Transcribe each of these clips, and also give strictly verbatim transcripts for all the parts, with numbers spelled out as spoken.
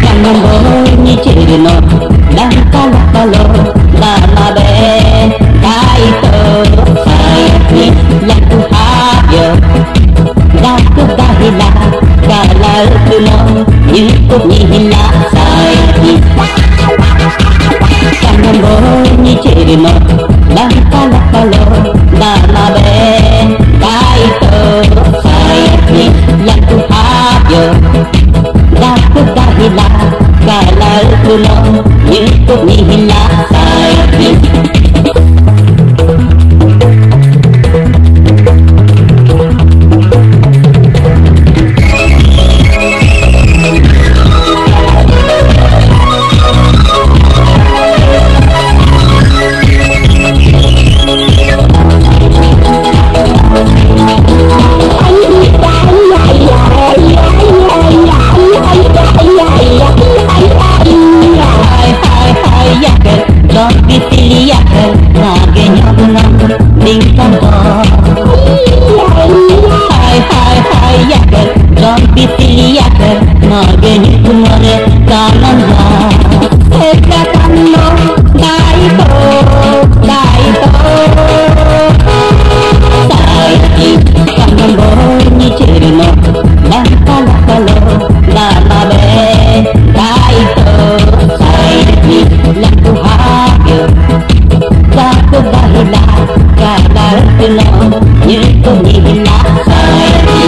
Kanambo ni chirno, dangkal palo, dama be, kaito, sayati, laku hayo, daku dahila, kalau tuno, yukup ni hila, sayati. Kanambo ni chirno, dangkal palo, dama be, kaito, sayati, laku hayo. Daku dahila, kalau kuno, yuk nihila, sayang. Hai, hai, hai, yakel, don't be silly, yakel, nage nyogna, bingkang to. Hai, hai, hai, yakel, don't be silly, yakel, nage nyogna, kanam la. Eka kanno, dai to, dai to. Sai, kanam bo ni chirno, bangkala kalo. Dama be, kaito, saini, laku hake, daku dahila, kadar kuno, nyiku nihila, saini.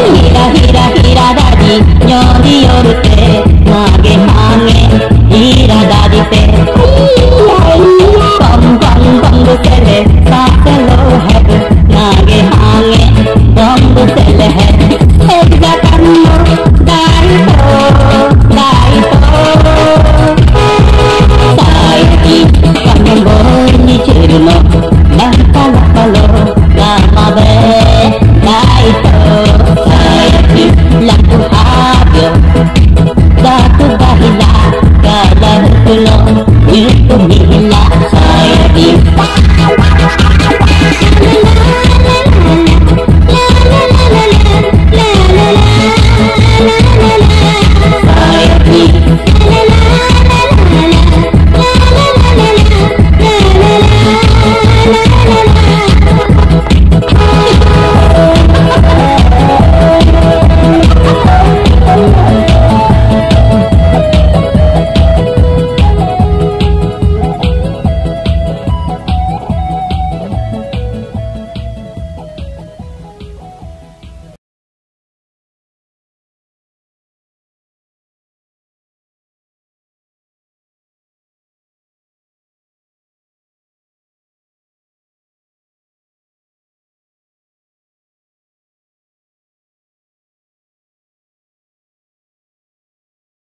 Hira, hira, hira, dadi, nyori, yorute, nage, mange, hira, dadi, te. Bang, bang, bang, busele, saselo, heb, nage, mange, bang, busele, heb. Ejja kanno, daito, daito. Saiti, kanambo ni chirno, bangkala palo, dama be, daito. Saiti, laku habio, daku dahila, kala kuno, yuku nihila.